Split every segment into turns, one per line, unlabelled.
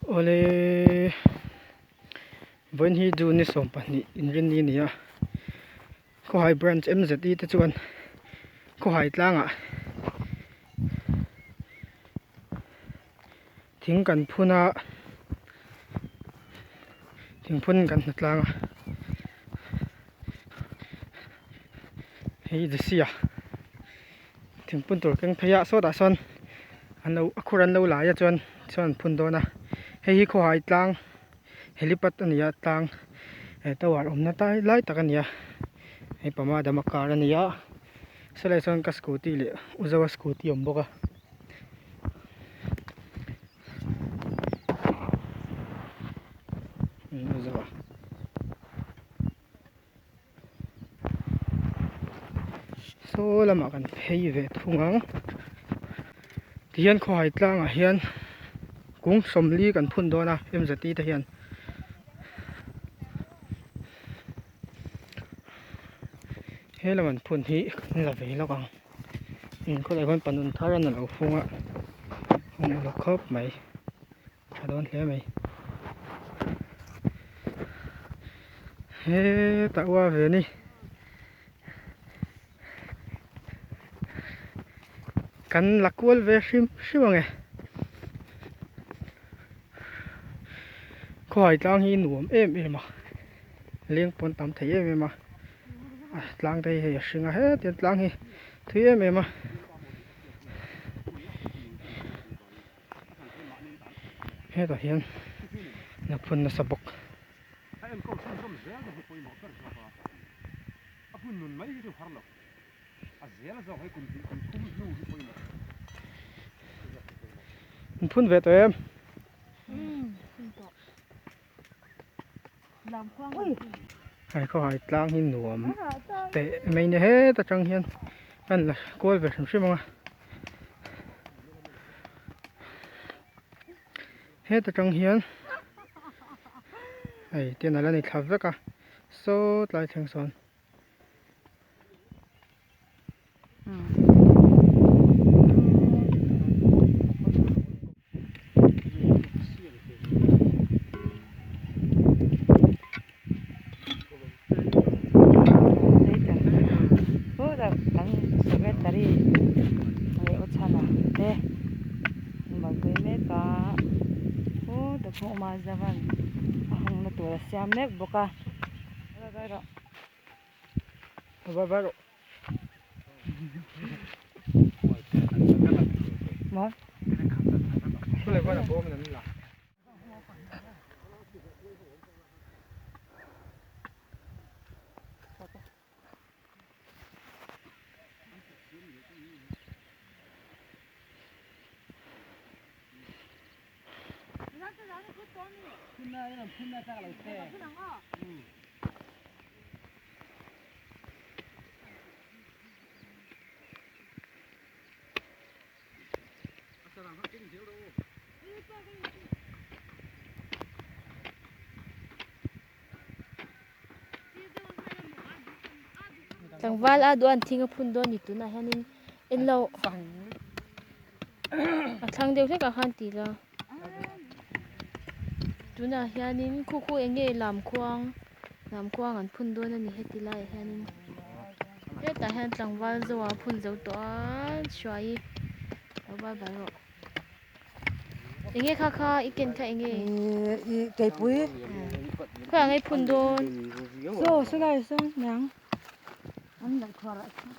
Awle vawiin hi June ni 12 inrinni a ni a Khawhai branch M_Z_E te chuan Khawhai tlangah thing kan phun a thing phun kan hna tlang a hei Jesse-a thingphun tur keng phei a sawtah sawn an lo a khur an lo lai a chuan chuan an phun dawn a hei hi khawhai tlang helipad a ni a tlang eh tower awmna tai lai tak a ni a hei pama dama car a ni a sawlai sawn ka scooty leh u zoa scooty a awm bawk a. Saw lamah kan phei ve thung ang tihian khawhai tlangah hian kung sawmli kan phun dawn a M_Z_T te hian. He lam an phun hi kan la ve lawk ang inkhawlai khawn panun thar an lo hung a hung uluk khawp mai tha dawn hle mai hetah ua ve ni kan la kual ve hrim hrim ang e khawhai tlang hi nuam em em a. Leng pawn tam thei em em a tlang te hi hei a hring a hetiang tlang hi thui em em a hetah hian la phun nasa bawk. An phun ve tawh em? Hei khawhai tlang hi nuam teh mai ni het atang hian an la kual ve hrim hrim ang a het atang hian hei tian ala ni thla vek a saw tlai thleng sawn.
Secretary leh u chhana te an buaipui mek a khutah pawh awm a zavan a hungna tur a siam mek bawk a. Maw?
Tlangval a duh an thing a phun dawn ni tunah hianin en lo a thlang deuh hlek ah khan ti la tunah hianin khu khu eng nge lam khuang lam khuang an phun dawn a ni heti laiah hianin hetah hian tlangval zo a phun zo tawh a hruai lo bye bye rawh. Enge kha kha i ken kha enge?
I keipui.
Khawiah nge i phun dawn?
Saw saw lai sawn niang an laih khuar ah chuan.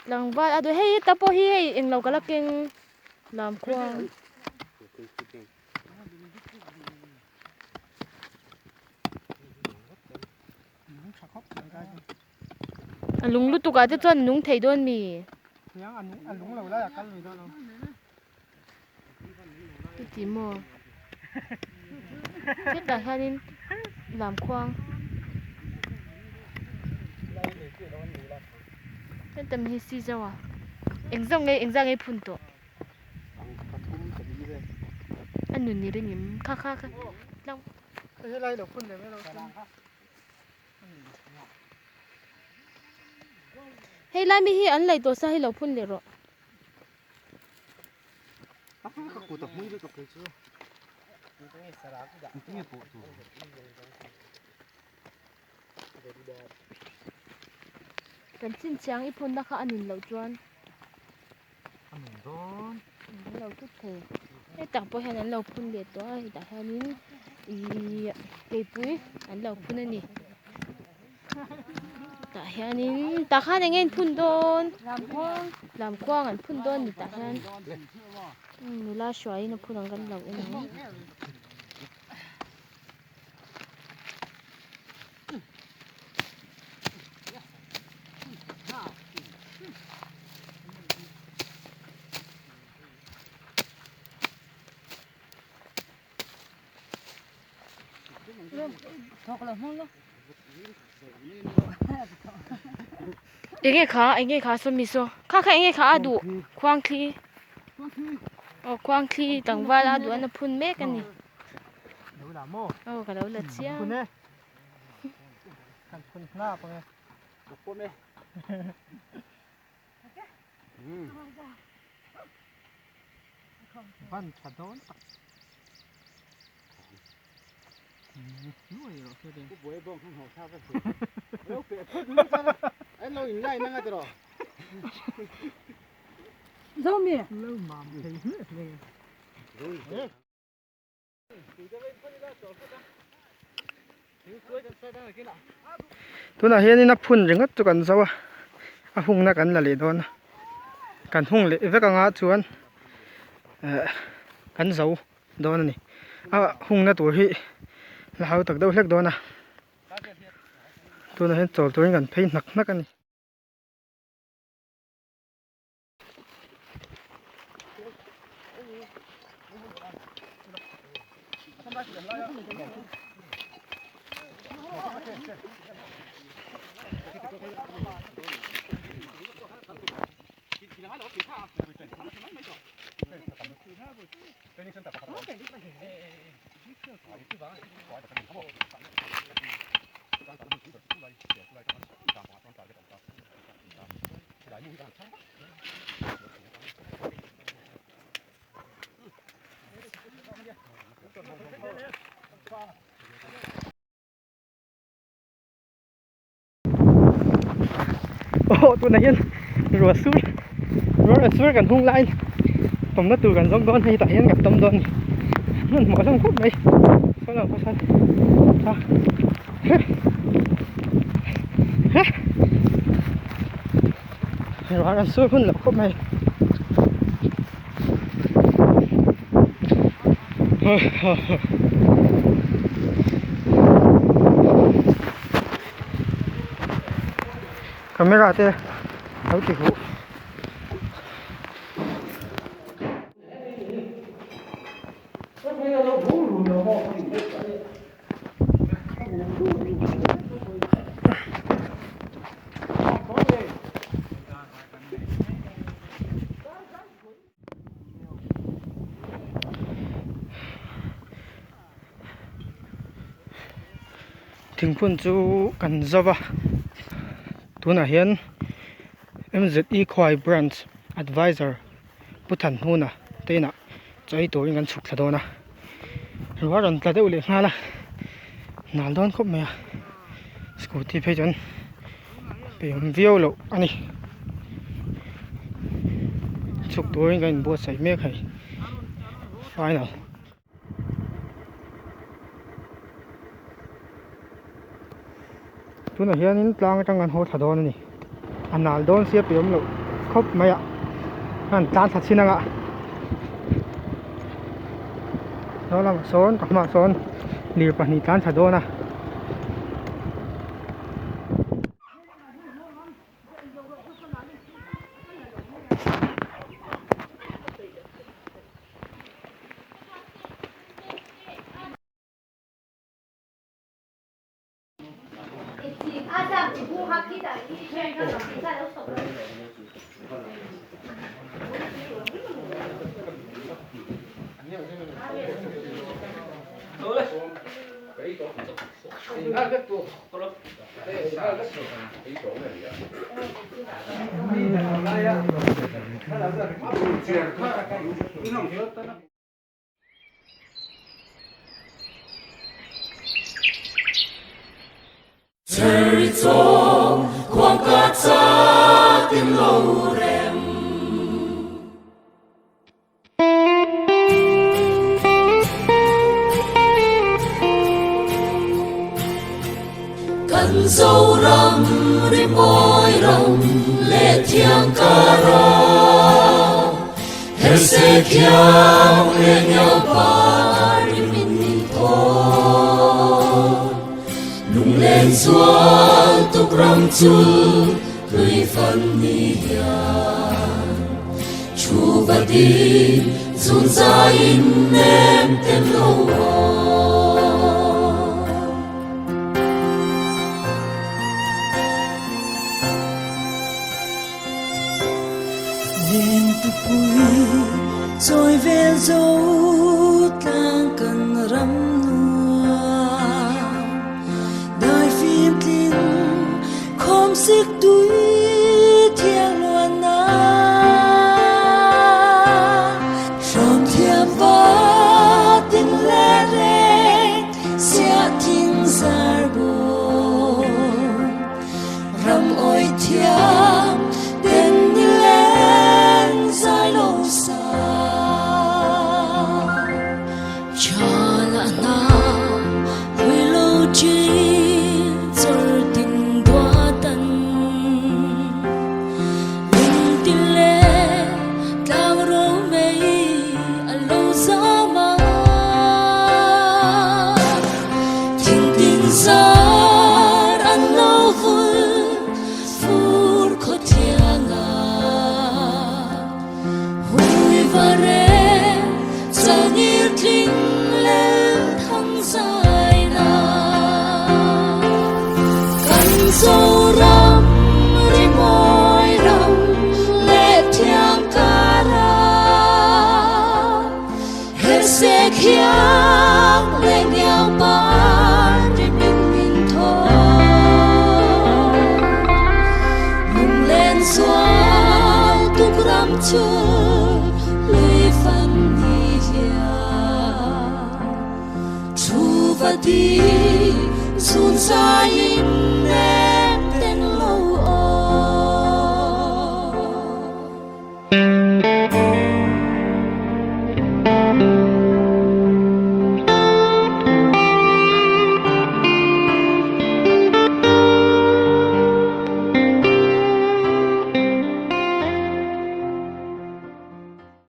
Tlangval a duh hei heta pawh hi hei englo ka la keng lam khuang. A lung lutuk ah te chuan a nung thei dawn mi? Chuti maw? Hetah hianin lam khuang heta mi hi si zauh a eng zawk nge engzah nge phun tawh a nun ni ring em kha kha kha tlang. Hei lai mi hi an lei tawh sa hi lo phun leh rawh. Kan chhinchhiang i phunna kha a nun loh chuan
a nun dawn
an lo tut thei hetah pawh hian an lo phun leh tawh a hetah hianin ihh keipui an lo phun a ni tah hianin tah khan eng nge an phun dawn lamkhuang an phun dawn a ni tah hian nula hruaiin a phun ang kan lo en ang. Enge kha enge kha sawmi saw kha kha enge kha a duh khuangthli aw khuangthli tlangval a duh an a phun mek a ni. Aw ka lo la chiang.
Tunah hianin a phun ringawt chu kan zo a a hungna kan la leh dawn a kan hung leh vek anga chuan eh kan zo dawn a ni a hungna tur hi la hau tak deuh hlek dawn a tunah hian chawl turin kan phei hnak hnak a ni. Aw tunah hian ruah sur ruah sur kan hung laiin tawmna tur kan zawng dawn hei tah hian kan tawm dawn a ni hmanhmawh hlawm khawp mai saw lamah pawh sawn a Ruah kan sur hun loh khawp mai. Camera te lo ti huh. Thingphun chu kan zo va tunah hian M_Z_E Khuai branch advisor Pu Thanhuna te inah chaw ei turin kan chhuk thla dawn a ruah a rawn tla deuh leh nghal a nal dawn khawp mai a scooty phei chuan pe awm viau loh a ni chhuk turin kan inbuatsaih mek hei final. Tunah hianin tlang atang kan haw thla dawn a ni a nal dawn sia pe awm loh khawp mai a an tlan thla chin anga saw lamah sawn ka hmaah sawn lir pahnih tlan thla dawn a.
zawng khuang ka chatin lo rem. Kan Zoram rimawi ram leh thiang kara Herse khiang leh ngiau par i min min thawn. Lunglen zual tuk ram chul hlui fan ni hian Thu va ding zun zai in nem tem lo aw.
Lengtupui chawi vel zo tlang kan ram nuam Dai fim tling khawm sik tui thiang luan na Hrawm thiam va tin le rek siah thing zar bawm Ram awi thiam ten ni leng zai lo sa. Cha la hna hui lo chi chawr tin dua tan. Lung tin le tlang ro mei a lo zam a. Thing tin zar an lo vul fur khaw thiang a. Hui va re changir tling lel thang zai na. Kan Zoram rimawi ram leh thiang kara. Herse khiang leh ngiau par ri min min thaw. Lunglen zual tuk ram chul hlui fan ni hian. Thu va di zun zai in nem.